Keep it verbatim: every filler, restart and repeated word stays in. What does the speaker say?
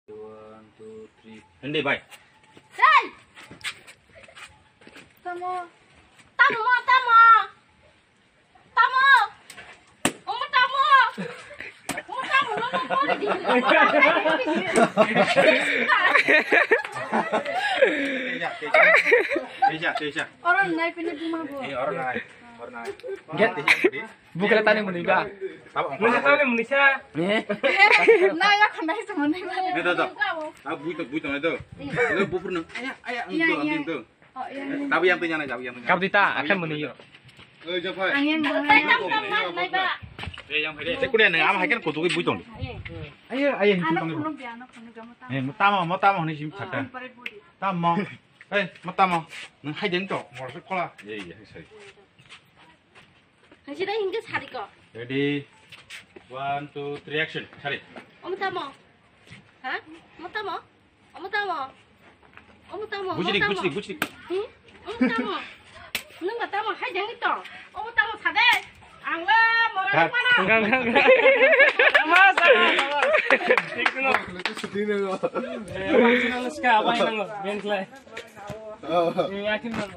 One, two, three. Hindi, bye. Hey! Tamo. Tamo, tamo. Tamo. Omo tamo. Omo tamo, no, no, no, no. Teisa, teisa. Oro nai pina duma bo. Eh, oro nai. Oro nai. Get. Bukle tani muni ba. Muni tani muni sa. Eh. Na ya khanda hisa muni ba. Ne do do. Ah, bui to, bui to ne do. Ne bupur na. Aya, aya, ang to, ang to. Oh, iya, iya. Tabi yang tanya na, tabi yang tanya. Kau dita, akan muni yo. Eh, Jafar. Ang yang Ang yang yang nai ba. Eh, yang hai. Te kuliah nang ama hai kan kutu bui tong. Ayo, ayo, Ano tong. Kuno biano kuno gamo tamo. Eh, mo tamo, mo tamo ni sim saka. Pare budi. Tamo. Eh, mo tamo. Nang hai den to, mor se kola. Iya, iya, sorry. Hingsi dai hingke sari ko. Ready? One, two, three, action. Sari. Omo tamo? Ha? Omo tamo? Omo tamo? Omo tamo? Bujri, bujri, bujri. Hmm? Omo tamo? Nung ba tamo? Hai jang to. Omo tamo sade. Ang le mora mana? Enggak, enggak, enggak. Mas, mas. Tik no. Itu sedih nih, kok. Eh, wajib nang ska, apa yang nang? Bentley. Oh. Eh, yakin nang.